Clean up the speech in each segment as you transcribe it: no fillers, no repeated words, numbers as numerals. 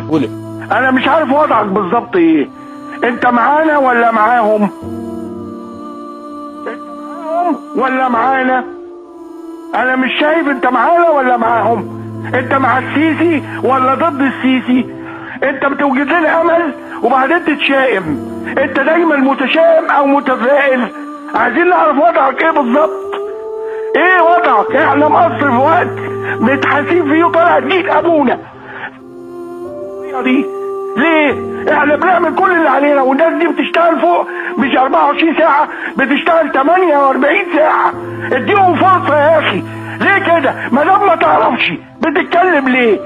قولي. انا مش عارف وضعك بالظبط ايه، انت معانا ولا معاهم؟ انت معاهم ولا معانا؟ انا مش شايف انت معانا ولا معاهم. انت مع السيسي ولا ضد السيسي؟ انت بتوجد لنا امل وبعدين تتشائم. انت دايما متشائم او متفائل. عايزين نعرف وضعك ايه بالظبط. ايه وضعك؟ احنا مقصر في وقت متحاسين فيه وطلع جيل ابونا دي ليه؟ احنا بنعمل كل اللي علينا والناس دي بتشتغل فوق مش 24 ساعة، بتشتغل 48 ساعة. اديهم فرصة يا اخي. ليه كده؟ ما دام ما تعرفش بتتكلم ليه؟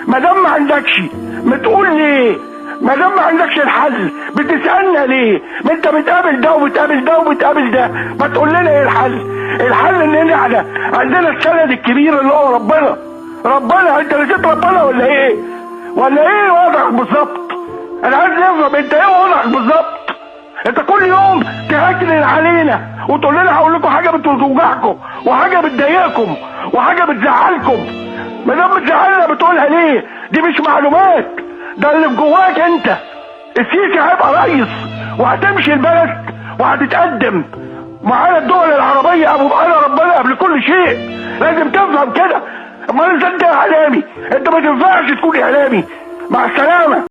ما دام ما عندكش بتقول ليه؟ ما دام ما عندكش الحل بتسألنا ليه؟ ما انت بتقابل ده وبتقابل ده وبتقابل ده، ما تقول لنا ايه الحل؟ الحل ان احنا عندنا السند الكبير اللي هو ربنا. ربنا، انت نسيت ربنا ولا ايه؟ ولا ايه وضعك بالظبط؟ انا عايز افهم انت ايه وضعك بالظبط؟ انت كل يوم تهكلن علينا وتقول لنا هقول لكم حاجة بتوجعكم وحاجه بتضايقكم وحاجه بتزعلكم. ما دام بتزعلنا بتقولها ليه؟ دي مش معلومات، ده اللي في جواك انت. السيسي هيبقى رئيس وهتمشي البلد وهتتقدم معانا الدول العربية، ابو معانا ربنا قبل كل شيء. لازم تفهم كده. امال انت اعلامي؟ انت ما تنفعش تكون اعلامي. مع السلامة.